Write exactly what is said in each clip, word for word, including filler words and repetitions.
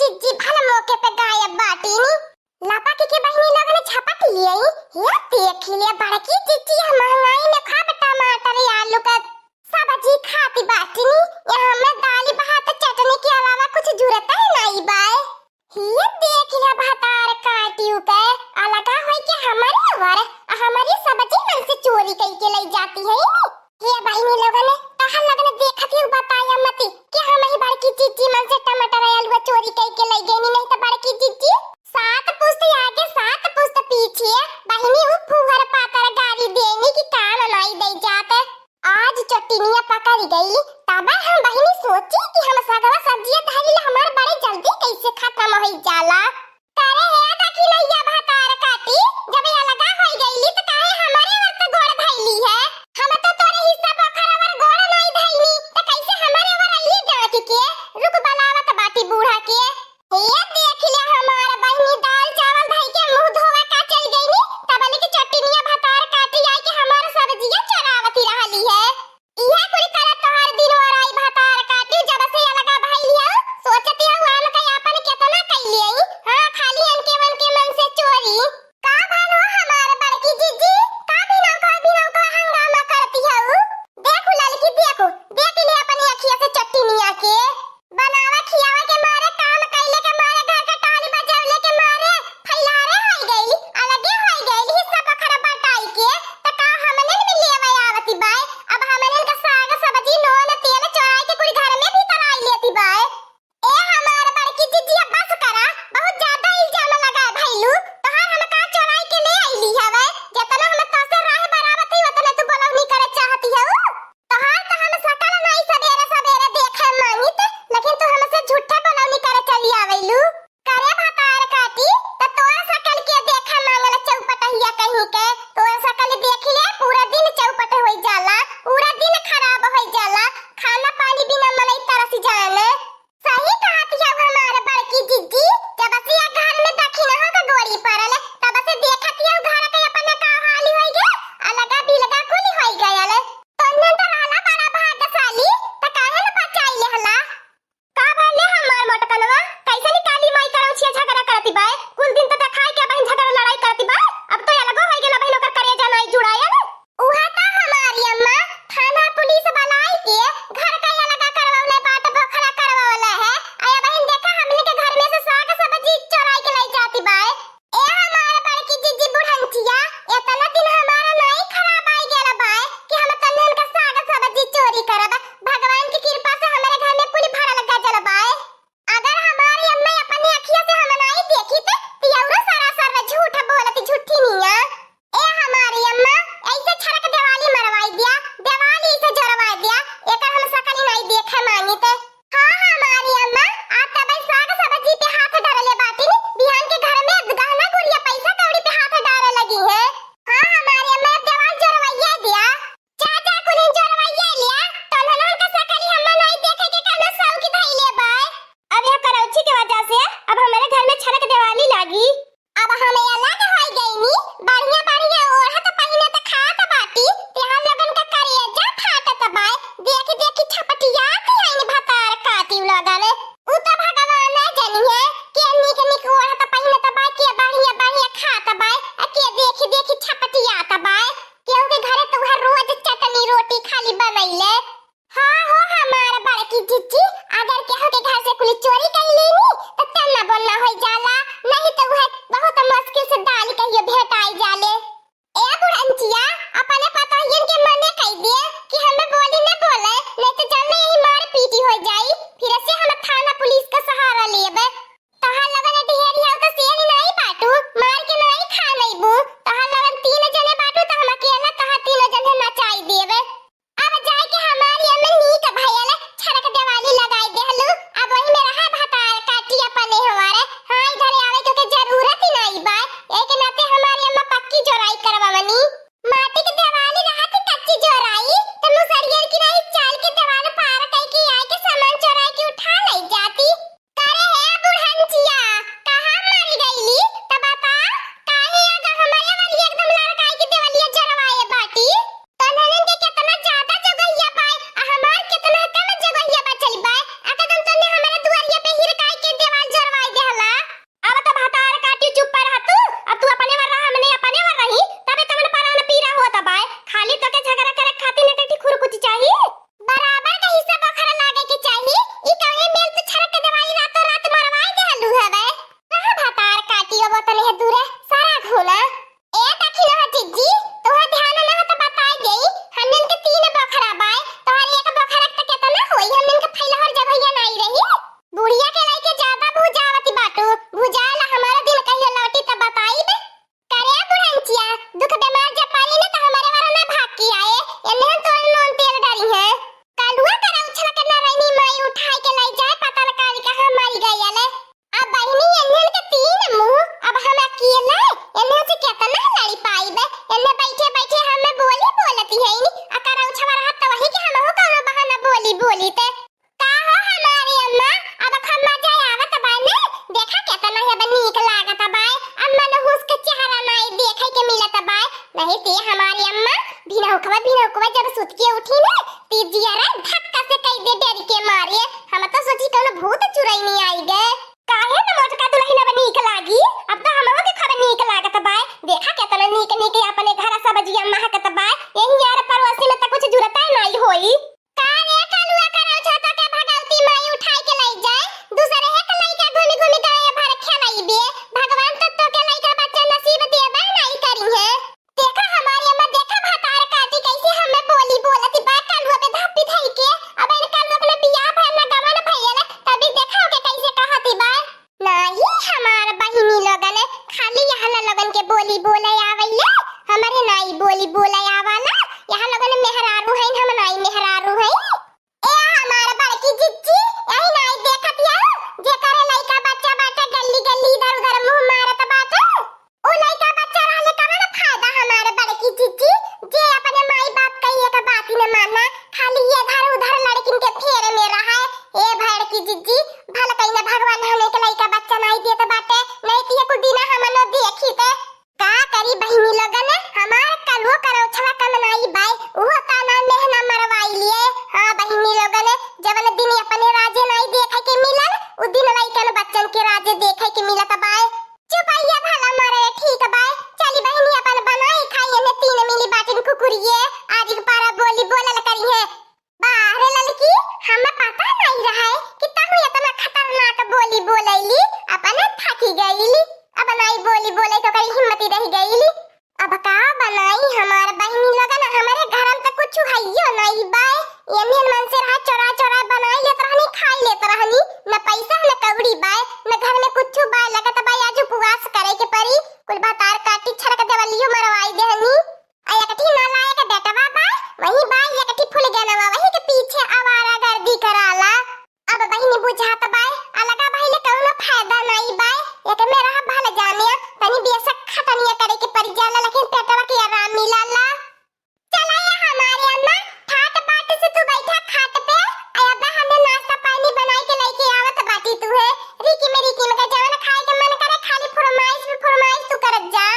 जिज्जी भल मौके पे गायब बाटी नी। लपक के बहिनी लोगन झपट लियई। हे देखि ले बड़की जिज्जी, हम महंगाई में खाब टमाटर आलू का सब्जी खाती बाटी नी। यहाँ में दाल भात चटनी के अलावा कुछ जुरत ही नाई बाय। हे देखि ले भतार काटियो के, अलगा होई के हमरे अवर, हमरी सब्जी मन से चोरी कई के लई जाती है नी। हे बहिनी लोगन, तहर लगन देखत ही बताया मती कि हम ही बड़की जिज्जी मन से टमाटर आलू चोरी कई के लई गईनी, नहीं तो बड़की जिज्जी सात पुस्त आगे सात पुस्त पीछे बहिनी उ फुहर पातर गारी देनी कि काम नाई दई जात। आज चटिनिया पकड़ गई, तब हम बहिनी सोची कि हम सगवा सब्जिया धरी ला हमार बड़े जल्दी कैसे खत्म होई जाला। करे हे दखिनैया भतार काटी, जब ये अलगा होई गईली त काहे हमारे ओर से गोड़ धइली है? हम तो तोरे हिस्सा पोखर ओर गोड़ नाई धइनी, त कैसे हमारे ओर आइए डांट के? रुक बलावत बाटी बूढ़ा के। हे देख ले हमार बहिनी दाल चावल धई के मुंह धोवा का चल गईनी, तबले के चटिनिया भतार काटी आई के हमार सब्जिया चोरावती रहली है। इहे कुल करत तोहार दिन ओराई भतार काटी, जब से अलगा भइल हऊ, सोचती हऊ हम कई आपन केतना कइले हई। हाँ, इते का हो हमारी अम्मा, अब खम्मा जाए आवत बाय ने, देखा केतना ही अब नीक लागत बाय। अम्मा न हुस के चेहरा नाई देखे के मिलत बाय। नहीं ते हमारी अम्मा, भिनहुकवा भिनहुकवा जब सुत के उठी ने, ती जियरा धक्का से कई दे डर के मारे। हम तो सोची कौनो भूत चुरैनी आई गए। काहे न मोटका दुल्हन अब नीक लागी? अब तो हमरो के खूब नीक लागत बाय। देखा केतना नीक नीक अपने घर सब्जिया महकत बाय। यही यार पड़ोसी में तो कुछ जुरता नाई होई। का रे कलुआ, करौछा तो के भगवती माई उठाई के लई जाए, दूसरे एक लइका घूमी घूमी गाँव भर खेलइबे। भगवान तो तोके लइका बच्चा नसीब देबे नाई करी है। देखा हमारी अम्मा, देखा भतार काटी कैसे हमें बोली बोलती बा, कलुआ पे धापी धई के। अब इन कलुआ के बियाह भइल ना गवन भइल, तभी देखा ओके कैसे कहती बा। नाही हमार बहिनी लोगन, खाली यहाँ लोगन के बोली बोले आवैले, हमरे नाई बोली बोले आवाला। यहाँ लोगन मेहरारू हैं, हम नाई मेहरारू हैं। ए हमार बड़की जिज्जी, यही नाई देखत या, जेकरे लइका बच्चा बाटे गल्ली गल्ली इधर उधर मुँह मारत बाटे। उ लइका बच्चा रहले कवन फायदा हमार बड़की जिज्जी, जे अपने माई बाप कही एक बात ही न माना, खाली इधर उधर लड़किन के फेरे में रहा। ए बड़की जिज्जी, भल कहीं न भगवान हमें के लइका बच्चा नाई देत बाटे, नहीं तो ये कुल दिना हमनो देखी ते। का करी बहिनी लोगन, हमार कलुओ करौछवा कम नाई बाय, उहो ताना मेहना मरवाई लिए। हाँ बहिनी लोगन, जवन दिन अपने राजे नाई देखे के मिलल, उ दिन लइकन बच्चन के राजे देखे के मिलत बाय। चुपैया भला मरे ठीक बाय, चली बहिनी अपन बनाई खाई, एने तीन मिली बाटिन कुकुरिये, आज के पारा बोली बोलल करी है। बाह रे ललकी, हमें पता नहीं रहे कि तहु इतना खतरनाक बोली बोलैली, अपने थकी गईली। अब नाई बोली बोले तो करी हिम्मती रह गईली। अब का बनाई हमार बहिनी लोगन, हमरे घर में तो कुछ हइयो नहीं बाय। ये मेहन मन से रहा चोरा चोरा बनाई लेत रहनी, खाई लेत रहनी। न पैसा न कौड़ी बाय, न घर में कुछ बाय, लगत बाय आज उपवास करे के परी। कुल भतार काटी छड़क देवलियो मरवाई देहनी। आ एकठी नालायक बेटवा बा, वही बा एकठी फुलगेनवा, वही के पीछे आवारागर्दी कराला। अब बहिनी बुझात बाय, अलगा भइले कउनो फायदा नाई बाय। एक में रह भल जाने, तनी बेसक खटनिया करे के पड़ जाला, लेकिन पेटवा के आराम मिलाला। चला या हमारे अम्मा, ठाट बाट से तू बैठा खाट पे, आ अब हमें नाश्ता पानी बनाई के लेके आवत बाटी तू है। रिकी में रिकी में का जवन खाए के मन करे, खाली फरमाइश पे फरमाइश तू करत जा।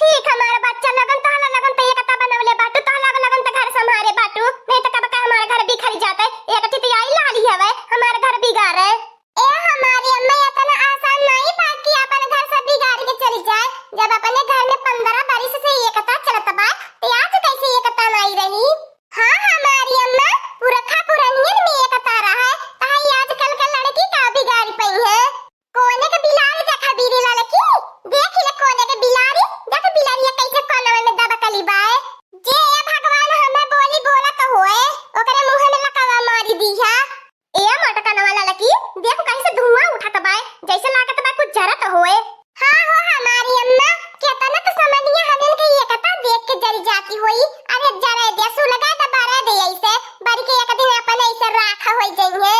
ठीक, हमार बच्चा लोगन, तोहला लोगन त एकता बनवले बाटू, तोहला लोगन त घर संभारे बाटू, नहीं त कब का हमार घर बिखर जाते। एक ठित आई लाली हवे, हमार घर बिगाड़े। ए हमारी अम्मा, इतना आसान नहीं बा कि अपन घर से बिगाड़ के चली जाए। जब अपने घर में पन्द्रह बरिस से एकता चलत बा, तो आज कैसे एकता नहीं रही? हाँ हमारी अम्मा, पुरखा पुरनियन में एकता रहे, ताई आजकल के लड़की का बिगाड़ पई है। कोने के बिलारी देखा बीरी ललकी, देख ले कोने के बिलारी, देख बिलारिया कैसे कोनवे में दबकली बाय। जे ए भगवान हमें बोली बोलत होए, ओकरे मुँह में लकवा मारी दीहा। ए मोटकनवा ललकी, देखो कैसे धुआं उठत बाय, जैसे लागत बा कुछ जरत होए। हाँ हो हमारी अम्मा, केतना तो समनिया हमन के एकता देख के जरी जाती होई। अरे जरे दे, सुलगा दे, बरे दे ऐसे, बरी के एक दिन अपन ऐसे राख होई जइहे।